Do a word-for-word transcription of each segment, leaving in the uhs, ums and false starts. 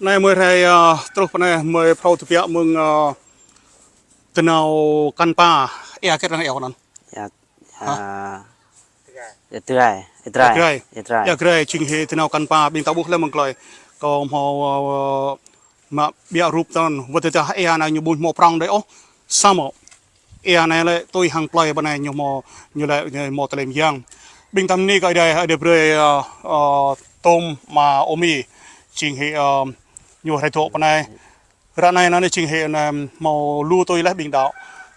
Anai mơi rai, ơ, truh pơ anai mơi phrâo tơbiă mơ̆ng, ơ, tơnao Kăn Pa, ia hơget arăng iâu anŭn? Ia, hă? Ơ, ia Drai, ia Drai, ia Drai. Ia Drai, jing hĭ tơnao Kăn Pa, ƀing ta ƀuh laih mơ̆ng tơlơi. Kâo hmâo, ơ, mă ƀiă rup tơnăn, wơ̆t tơdah ia anai ñu ƀu hmâo prŏng đơi ôh. Samơ̆ ia anai lĕ tui hăng plơi pơ anai ñu hmâo, ñu lĕ, ñu hmâo tơlơi mơyang. Ƀing ta bơni kơ Ơi Adai, Ơi Adai brơi, ơ, ơ, tôm mă ômi. Jing hĭ, ơ, ñu rai dŏ pơ anai. Ră anai anai jing hĭ anai hmâo lu tui laih ƀing đaŏ.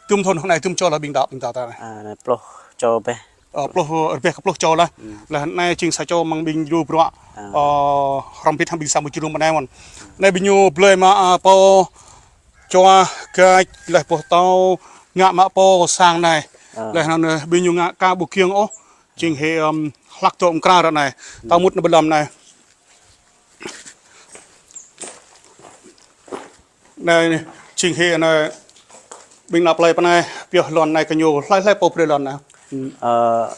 Tơm thŭn anai tơm čô laih ƀing đaŏ ƀing ta ta anai. Ơ, anai pluh čô bĕ. Ơ, pluh, rơbeh kơ pluh čô laih. Hmm. Laih anai jing sa čô mơ̆ng ƀing djru bruă. Ơ, hrŏm hơbĭt hăng ƀing sang ƀu djru mơ̆ng anai mơ̆n. Anai ƀing ñu blơi mă, ơ, pô čuah gač laih boh tâo ngă mă pô sang anai. Ơ. Laih anŭn, ơ, ƀing ñu ngă ka ƀu kiăng ôh. Jing hĭ, ơ, hlăk dŏ mơ̆ng krah ră anai. Hmm. Ta mŭt nao ƀơi lăm anai. Anai, jing hĭ anai, ƀing ană plơi pơ anai, pioh lŏn anai kơ ñu, hlơi hlơi pô brơi lŏn anai. Ơ,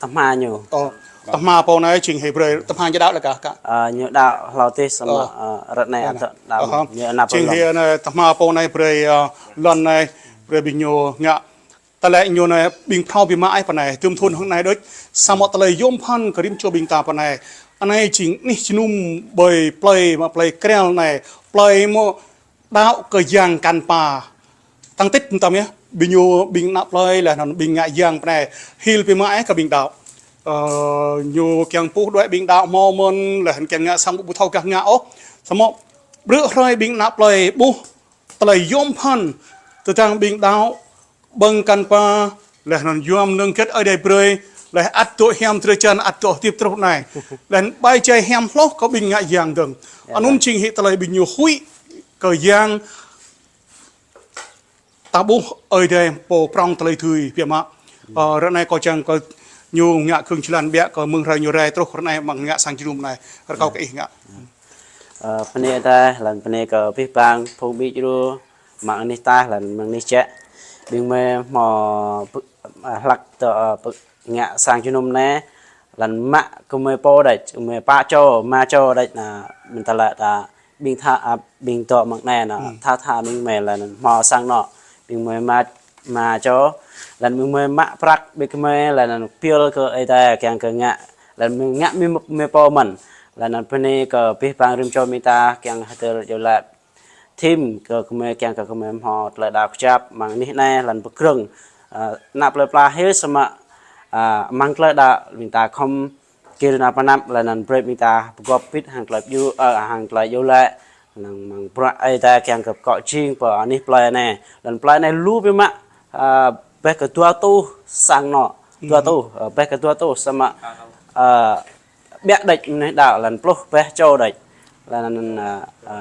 tơhma ñu. Ơ, tơhma pô anai jing hĭ brơi, tơhma ñu đaŏ lĕ kah, kah. Ơ, ñu đaŏ hlâo tih samơ̆, ơ, ră anai ăt đaŏ, ñu anăp lŏn. Jing hĭ anai, tơhma pô anai brơi, ơ, lŏn anai, brơi ƀing ñu ngă. Tơlơi ñu anai ƀing phrâo biă mă ai pơ anai, tơm thŭn hăng anai đôč, samơ̆ tơlơi yôm phăn kơ rĭm čô ƀing ta pơ anai. Anai jing anih jơnum ƀơi plơi, mă plơi Krel anai, plơi mơ̆ đaŏ kơ yang Kăn Pa. Tăng tĭt mơtam yơh, ƀing ñu, ƀing ană plơi laih anŭn ƀing ngă yang pơ anai, hil biă mă ai kơ ƀing đaŏ. Ơ, ñu kiăng puh đuaĭ ƀing đaŏ hmâo mơ̆n, laih anŭn kiăng ngă sang ƀu thâo gah ngă ôh. Samơ̆ brư̆ hrơi ƀing ană plơi ƀuh tơlơi yôm phăn, tơdang ƀing đaŏ ƀơ̆ng Kăn Pa, laih anŭn yua mơnơ̆ng hơget Ơi Adai brơi, laih ăt dŏ hiam drơi jăn, ăt dŏ hơdip truh anai. Laih anŭn ƀai jai hiam hloh kơ ƀing ngă yang dơ̆ng. Anŭn jing hĭ tơlơi ƀing ñu huĭ kơ yang ta ƀuh Ơi Adai pô prŏng tơlơi tui biă mă. Ơ, ră anai kâo čang kơ ñu ngă kơ̆ng jơlan biă kơ mơ̆ng hrơi ñu rai truh ră anai mơ̆ng ngă sang jơnum anai. Rơkâo kơ ih ngă. Ơ, bơni Ơi Adai, laih anŭn bơni kơ abih bang phung ƀing djru, mơ̆ng anih ataih, laih anŭn mơ̆ng anih jĕ. Ƀing mơi hmâo, ơ, hlăk tơ, ơ, ngă sang jơnum anai, laih anŭn mă kơ mơi pô đôč, kơ mơi pă čô, rơma čô đôč, anŭn mơ̆n tơlơi ta ƀing tha, ơ, ƀing dŏ mơ̆ng anai anŭn, tha tha ƀing mơi laih anŭn hmâo sang anŏ, ƀing mơi rơma, rơma čô, laih anŭn ƀing mơi mă prăk ƀing mơi laih anŭn pioh kơ Ơi Adai kiăng kơ ngă, laih anŭn ngă mơi, mơi pô mơ̆n, laih anŭn bơni kơ abih bang rĭm čô ƀing ta kiăng hơdơr djru laih thim kơ gơmơi kiăng kơ gơmơi hmâo tơlơi đaŏ kơjăp mơ̆ng anih anai laih anŭn pơkrơ̆ng, ơ, anăp tơlơi pla hil samơ̆, ơ, mơ̆ng tơlơi đaŏ ƀing ta khŏm kir nao pơ anăp laih anŭn brơi ƀing ta pơgop pit hăng tơlơi djru, ơ, hăng tơlơi djru laih, laih anŭn mơ̆ng bruă Ơi Adai kiăng kơ pơkŏ jing pơ anih plơi anai. Laih anŭn plơi anai lu biă mă, ơ, rơbeh kơ dua rơtuh sang anŏ, dua rơtuh, ơ, rơbeh kơ dua rơtuh samơ̆, ơ, biă đôč mơnuih đaŏ laih anŭn pluh rơbeh čô đôč. Laih anŭn, ơ, ơ,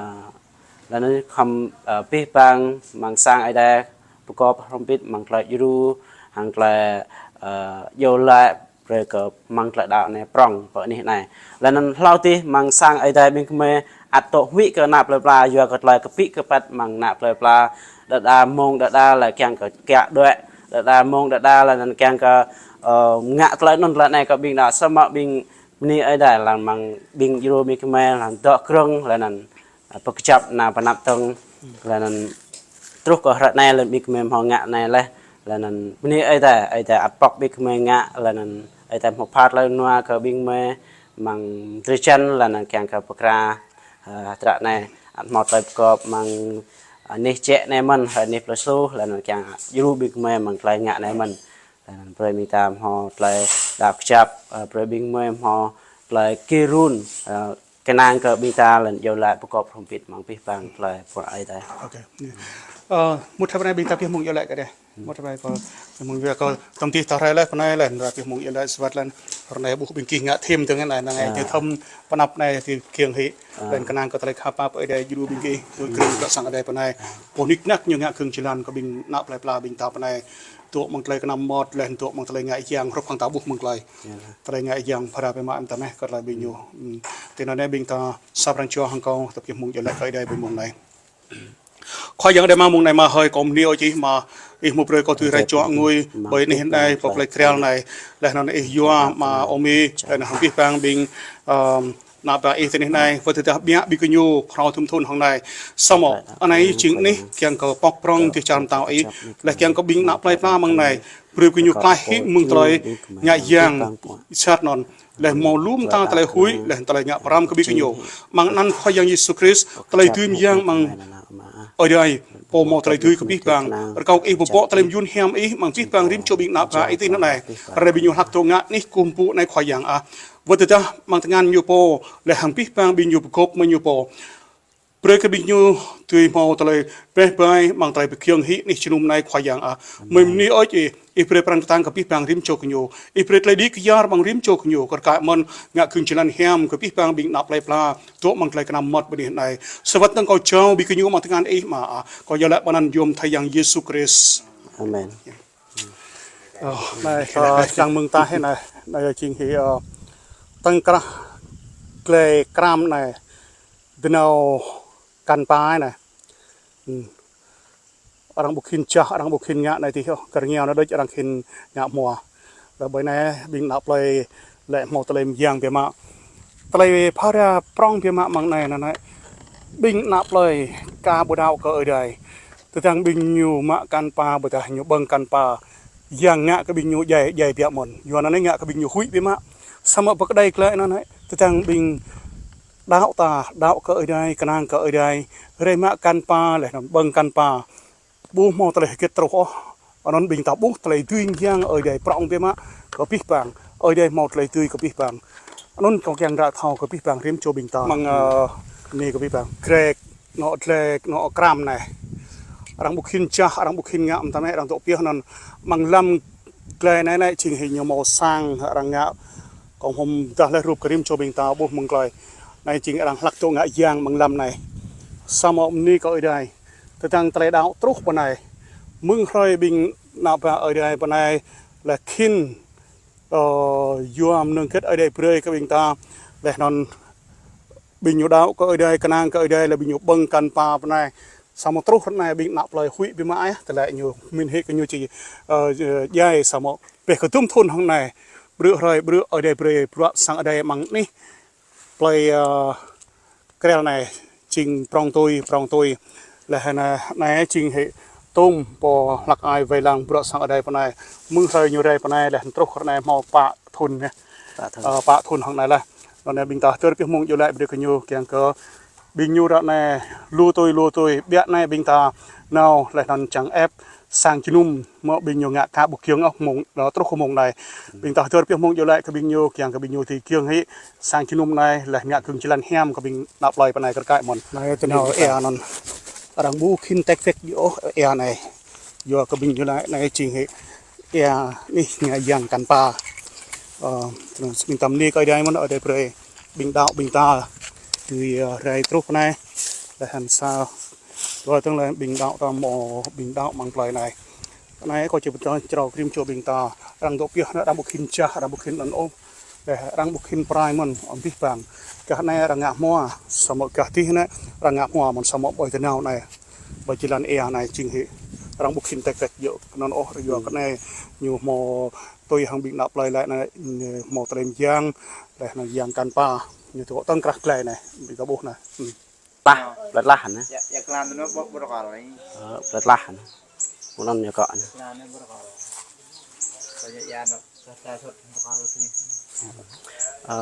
laih anŭn khŏm, ơ, abih bang mơ̆ng sang Ơi Adai pơgop hrŏm hơbĭt mơ̆ng tơlơi djru, hăng tơlơi, ơ, djru laih brơi kơ mơ̆ng tơlơi đaŏ anai prŏng pơ anih anai. Laih anŭn hlâo tih mơ̆ng sang Ơi Adai ƀing gơmơi ăt dŏ huĭ kơ anăp tơlơi pla, yua kơ tơlơi kơpĭ kơpăt mơ̆ng anăp tơlơi pla, đơđa mông đơđa laih kiăng kơ kiaŏ đuaĭ, đơđa mông đơđa laih anŭn kiăng kơ, ơ, ngă tơlơi anŭn tơlơi anai kơ ƀing đaŏ samơ̆ ƀing bơni Ơi Adai laih anŭn mơ̆ng ƀing djru ƀing gơmơi laih anŭn dŏ krơ̆ng laih anŭn, ơ, pơkơjăp nao pơ anăp dơ̆ng, laih anŭn truh kơ ră anai laih anŭn ƀing gơmơi hmâo ngă anai laih, laih anŭn bơni Ơi Adai, Ơi Adai ăt pŏk ƀing gơmơi ngă, laih anŭn Ơi Adai hmâo phat laih nua kơ ƀing gơmơi mơ̆ng drơi jăn, laih anŭn kiăng kơ pơkra, ơ, hơdră anai, ăt hmâo tơlơi pơgop mơ̆ng, ơ, anih jĕ anai mơ̆n, hrơi anih pluh su, laih anŭn kiăng djru ƀing gơmơi mơ̆ng tơlơi ngă anai mơ̆n. Laih anŭn brơi ƀing ta hmâo tơlơi đaŏ kơjăp, ơ, brơi ƀing gơmơi hmâo tơlơi kơrun, ơ, kơnang kơ ƀing ta laih anŭn djru laih pơgop hrŏm hơbĭt mơ̆ng abih bang tơlơi pơpŭ Ơi Adai. Ơ, mŭt hrơi anai ƀing ta pioh mông djru laih kơ Ơi Adai. Mŭt hrơi anai kơ mông djru kơ tơm tih ta rai laih pơ anai laih anŭn rai pioh mông djru laih sơwăt laih anŭn ră anai ƀuh ƀing gih ngă thim dơ̆ng laih anŭn ngai ñu thăm pơ anăp anai ti kiăng hĭ. Laih anŭn kơnang kơ tơlơi khăp pap Ơi Adai djru ƀing gih, tui krơ̆ng kơ sang Ơi Adai pơ anai. Pô nik nak ñu ngă kơ̆ng jơlan kơ ƀing anăp plơi pla ƀing ta pơ anai. Dŏ mơ̆ng tơlơi kơnăm mơmŏt laih dŏ mơ̆ng tơlơi ngă yang hrup hăng ta ƀuh mơ̆ng tơlơi. Tơlơi ngă yang phara pơmă mơtam eh kơ tơlơi ƀing ñu. Tui anŭn anai ƀing ta sa pran jua hăng kâo tơpă mông djru laih kơ Ơi Adai ƀơi mông anai. Khua Yang Adai mơ̆ng mông anai mơ̆ hơi kâo bơni ơ Ih mơ̆ Ih mŭt brơi kâo tui rai čuă ngui ƀơi anih anai pơ plơi Krel anai. Laih anŭn Ih yua mơ̆ ômi laih anŭn abih bang ƀing, ơ, ană bă Ih tơ anih anai, wơ̆t tơdah ƀiă ƀing gơñu phrâo dŭm thŭn hăng anai. Samơ̆ anai jing anih kiăng kơ pŏk prŏng dêh čar pơtao Ih, laih kiăng kơ ƀing ană plơi pla mơ̆ng anai, brơi gơñu klaih hĭ mơ̆ng tơlơi ngă yang sat anŭn. Laih hmâo lu mơta tơlơi huĭ, laih tơlơi ngă pơrăm kơ ƀing gơñu. Amăng anăn Khua Yang Yêsu Krist, tơlơi dưi mơyang amăng Ơi Adai, Pô hmâo tơlơi dưi kơ abih bang. Rơkâo Ih pơpŏk tơlơi mơyun hiam Ih amăng abih bang rĭm čô ƀing ană bă Ih tơ anih anai. Ră anai ƀing ñu hlak dŏ ngă anih kơkuh pơpŭ anai Khua Yang ah. Wơ̆t tơdah amăng tơngan ñu pô, laih hăng abih bang ƀing ñu pơgop mơ̆ng ñu pô. Brơi kơ ƀing ñu dưi hmâo tơlơi beh bai amăng tơlơi pơgiŏng hĭ anih jơnum anai Khua Yang ah. Mơi mơni ôh Ih, Ih brơi pran kơtang kơ abih bang rĭm čô gơñu. Ih brơi tơlơi đĭ kyar amăng rĭm čô gơñu, kar kaĭ mơ̆n ngă kơ̆ng jơlan hiam kơ abih bang ƀing ană plơi pla, dŏ amăng tơlơi kơnăm mơmŏt ƀơi anih anai. Sa wơ̆t dơ̆ng kâo jao ƀing gơñu amăng tơngan Ih mơ̆ ah. Kâo iâu laĭ pơanăn yôm Khua Yang Yêsu Krist. Amen. Ơ, anai, ơ, čang mơ̆ng tah anai, anai jing hĭ, ơ, tơ̆ng krah glai kram anai, dơnao kăn pa anai. Hmm. Arăng ƀu khĭn čah, arăng ƀu khĭn ngă anai tih ôh, kơ rơngiao anai đôč arăng khĭn ngă hmua. Laih ƀơi anai, ƀing ană plơi laih hmâo tơlơi mơyang biă mă. Tơlơi phara prŏng biă mă amăng anai, anai, anai. Ƀing ană plơi ka ƀu đaŏ kơ Ơi Adai. Tơdang ƀing ñu mă kăn pa, ƀôdah ñu ƀơ̆ng kăn pa, yang ngă kơ ƀing ñu djai, djai biă mơ̆n. Yua anŭn anai ngă kơ ƀing ñu huĭ biă mă. Samơ̆ pơkơđai glaĭ anŭn anai, tơdang ƀing đaŏ ta, đaŏ kơ Ơi Adai, kơnang kơ Ơi Adai, rai mă kăn pa, laih anŭn ƀơ̆ng kăn pa. Ƀu hmâo tơlơi hơget truh ôh. Anŭn ƀing ta ƀuh tơlơi dưi mơyang Ơi Adai prŏng biă mă kơ abih bang. Ơi Adai hmâo tơlơi dưi kơ abih bang. Anŭn kâo kiăng ră thâo kơ abih bang rĭm čô ƀing ta. Amăng, ơ, anai kơ abih bang. Grek, anŏ glai, anŏ kram anai. Arăng ƀu khĭn čah, arăng ƀu khĭn ngă, mơtam anai arăng dŏ pioh anŭn. Amăng lăm glai anai anai jing hĭ ñu hmâo sang arăng ngă. Kông hom dah laih rup kơ rĭm čô ƀing ta ƀuh mơ̆ng glai. Anai jing arăng hlak dŏ ngă yang amăng lăm anai. Samơ̆ mơni kơ Ơi Adai. Tơdang tơlơi đaŏ truh pơ anai. Mơ̆ng hrơi ƀing ană bă Ơi Adai pơ anai laih khĭn, ơ, yua mơnơ̆ng hơget Ơi Adai brơi kơ ƀing ta. Laih anŭn ƀing ñu đaŏ kơ Ơi Adai, kơnang kơ Ơi Adai, laih ƀing ñu ƀơ̆ng kăn pa pơ anai. Samơ̆ truh ră anai ƀing ană plơi huĭ biă mă ah, tơlơi ñu min hĭ kơ ñu či, ơ, djai samơ̆. Bĕ kơ dŭm thŭn hăng anai. Brư̆ hrơi, brư̆ Ơi Adai brơi, bruă sang Ơi Adai amăng anih plơi, ơ, Krel anai, jing prŏng tui, prŏng tui. Laih anai, anai jing hĭ tôm pô hlak ai wai lăng bruă sang Ơi Adai pơ anai. Mơ̆ng hrơi ñu rai pơ anai, laih truh ră anai hmâo pă thŭn anai. Pă thŭn. Ơ, pă thŭn hăng anai laih. Anŭn anai ƀing ta hơdơr pioh mơ̆ng iâu laĭ brơi kơ ñu kiăng kơ ƀing ñu ră anai lu tui, lu tui. Biă anai ƀing ta nao, laih anŭn čang ĕp sang jơnum. Mơ̆ ƀing ñu ngă ka ƀu giŏng ôh mơ̆ng, ơ, truh kơ mơ̆ng anai. Ƀing ta hơdơr pioh mơ̆ng iâu laĭ kơ ƀing ñu, kiăng kơ ƀing ñu dưi giŏng hĭ sang jơnum anai, laih ngă kơ̆ng jơlan hiam kơ ƀing ană plơi pơ anai kar kaĭ mơ̆n. Anai tơnao ia anŭn. Arăng ƀu khĭn tek fek ôh ia anai. Yua kơ ƀing ñu laĭ anai jing hĭ ia anih ngă yang kăn pa. Ơ, tơnao mơtam mơni kơ Ơi Adai mơ̆n, Ơi Adai brơi ƀing đaŏ ƀing ta dưi, ơ, rai truh pơ anai. Laih hăng sa Dua tơ̆ng laih ƀing đaŏ ta hmâo ƀing đaŏ amăng plơi anai. Anai kâo či pơtô črâo kơ rĭm čô ƀing ta. Arăng dŏ pioh anai arăng ƀu khĭn čah, arăng ƀu khĭn lŏn ôh. Laih arăng ƀu khĭn prai mơ̆n, abih bang. Gah anai arăng ngă hmua, samơ̆ gah adih anai arăng ngă hmua mơ̆n samơ̆ ƀơi tơnao anai. Ƀơi jơlan ia anai jing hĭ. Arăng ƀu khĭn tek tek yơh kơ anŭn ôh, yua kơ anai ñu hmâo tui hăng ƀing ană plơi laĭ anai, ñu hmâo tơlơi mơyang, laih anŭn yang kăn pa. Ñu tơgŭ tơ̆ng krah glai anai, ƀing ta ƀuh anai. Hmm. Lah, plơi lah anai. Ya, ya, klam anŭn ƀu, ƀu rơkâo lagi. Ơ, plơi lah anai. Mơ̆n anŭn ñu kŏ anai. Klam anŭn ƀu rơkâo. Kơ ya, ya, anŭn, sa, sa, sut, rơkâo lagi. Ơ,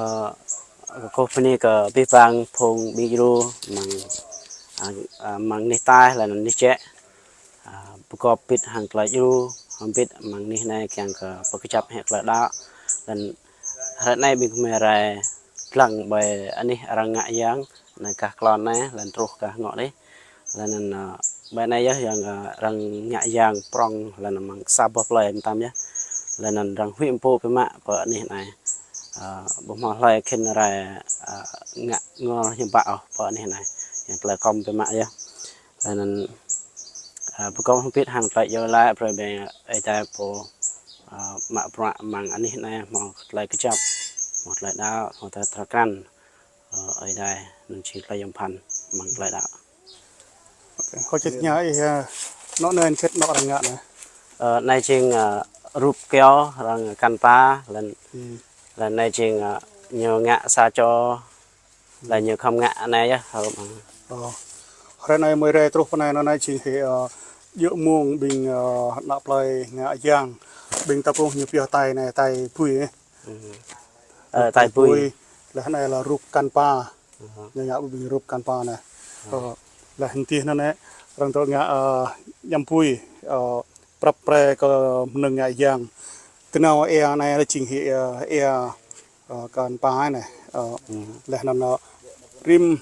kâo kơkuh bơni kơ abih bang phung ƀing djru amăng, ơ, ơ, amăng anih ataih laih anŭn anih jĕ. Ơ, pơgop bit hăng tơlơi djru, hăng bit amăng anih anai kiăng kơ pơkơjăp hĭ tơlơi đaŏ. Laih anŭn hrơi anai ƀing gơmơi rai lăng ƀơi anih arăng ngă yang, anai gah klon anai, laih anŭn truh gah ngŏ anai. Laih anŭn, ơ, ƀơi anai yơh yang, ơ, arăng ngă yang prŏng, laih anŭn amăng sa boh plơi mơtam yơh. Laih anŭn arăng huĭ mpŭ biă mă pơ anih anai. Ơ, ƀu hmâo hlơi khĭn rai, ơ, ngă ngol hiư̆m pă ôh pơ anih anai. Yang tơlơi kŏm biă mă yơh. Laih anŭn, ơ, pơgop hơbĭt hăng tơlơi iâu laĭ brơi ƀing Ơi Adai pô, ơ, mă bruă amăng anih anai hmâo tơlơi kơjăp, hmâo tơlơi đaŏ, hmâo tơlơi krăn, ơ, Ơi Adai anŭn či tơlơi yom pơphan amăng tơlơi đaŏ. Ôkê, kâo či tơña ih, ơ, anŏ anai hơget anŏ arăng ngă anai? Ơ, anai jing, ơ, rup kyâo arăng kăn pa, laih anŭn, hmm, laih anŭn anai jing, ơ, ñu ngă sa čô Lĕ ñu khŏm ngă anai yơh. Ơ. Hrơi anai mơi rai truh pơ anai, anŭn anai jing hĭ, ơ, djơ̆ mông ƀing, ơ, ană plơi ngă yang. Ƀing ta ƀuh ñu pioh tai anai, tai bui, ơ. Ơ, tai bui. Laih anai lĕ rup kăn pa. Ñu ngă ƀing rup kăn pa anai. Ơ, laih anŭn tih anŭn anai, arăng dŏ ngă, ơ, ñăm bui, ơ, prăp pre kơ mơnơ̆ng ngă yang. Tơnao ia anai lĕ jing hĭ, ơ, ia, ơ, kăn pa anai. Ơ, laih anŭn, ơ, rĭm.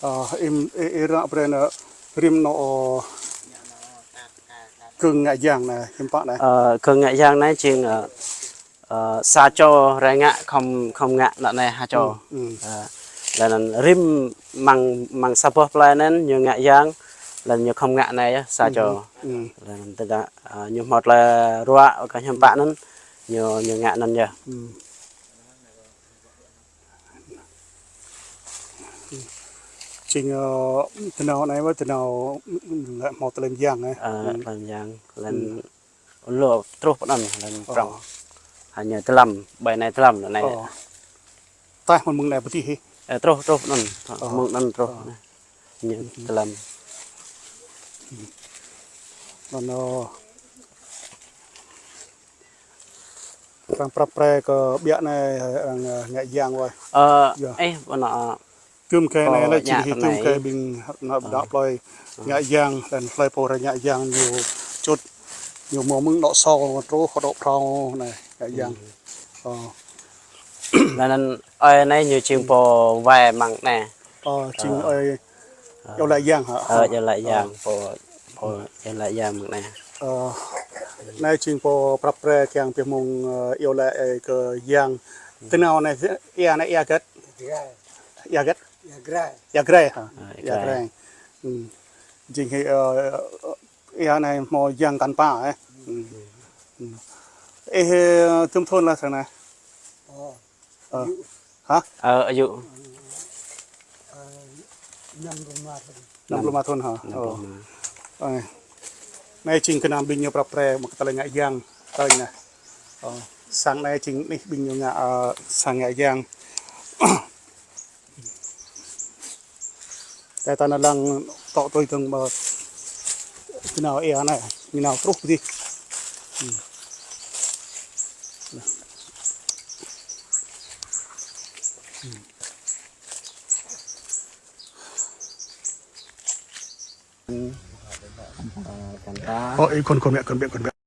Ơ, im, i, i ră pre anŭn rĭm anŭn, ơ, kơ̆ng ngă yang anai, hiư̆m pă anai. Ơ, kơ̆ng ngă yang anai jing, ơ, Ơ, sa čô rai ngă khŏm, khŏm ngă anŭn anai ha čô. Ơ, laih anŭn rĭm mơ̆ng, mơ̆ng sa boh plơi anŭn ñu ngă yang, laih anŭn ñu khŏm ngă anai yơh, sa čô. Laih anŭn tơdah, ơ, ñu hmâo tơlơi ruă kơ hiư̆m pă anŭn, ñu, ñu ngă anŭn yơh. Jing, ơ, tơnao anai wơ̆t tơnao lĕ hmâo tơlơi yang, ơ. Ơ, tơlơi yang, laih anŭn Lu truh pơ anŭn, lĕ prŏng. Hă ñu tơlăm, ƀơi anai tơlăm anai. Taih mơ̆ng, mơ̆ng anai pơtih hĭ. Ơ, truh, truh pơ anŭn, mơ̆ng anŭn truh. Ñu tơlăm. Anŭn, ơ, arăng prăp pre kơ ƀiă anai, arăng, ơ, ngă yang wơ̆t. Ơ, ơ, anŭn, ơ, Tơm kơ anai lĕ jing hĭ tơm kơ ƀing ană plơi ngă yang, laih anŭn plơi pô rai ngă yang ñu čut, ñu hmâo mơ̆ng dŏ sô truh kơ dŏ phrâo anai, ngă yang. Ơ. Laih anŭn ơi anai ñu jing pô wai mơ̆ng anai. Ơ, jing ơi iâu laĭ yang hă? Ơ, iâu laĭ yang, pô, pô iâu laĭ yang mơ̆ng anai. Ơ, anai jing pô prăp pre kiăng pioh mông, ơ, iâu laĭ, ơ, kơ yang. Tơnao anai, ia anai ia hơget? Ia hơget? Ia Grai. Ia Grai hă? Ơ, ia Grai. Jing hĭ, ơ, ia anai hmâo yang kăn pa, ơ. Ơ, tơm thun lah sang anai. Ơ. Hă? Ơ, ayŭ. Năm pluh rơma thun hă? Ơ. Anai jing kơ anăm ƀing ñu prăp pre mă kơ tơlơi ngă yang. Tơlơi anai. Ơ. Sang anai jing anih ƀing ñu ngă, ơ, sang ngă yang. Tơdah ta nao lăng tŏ tui tơ̆ng ƀơi tơnao ia anai, ñu nao truh pơ adih. Ơ, kăn pa. Ơ, ih khŏm, khŏm biă, khŏm biă, khŏm biă.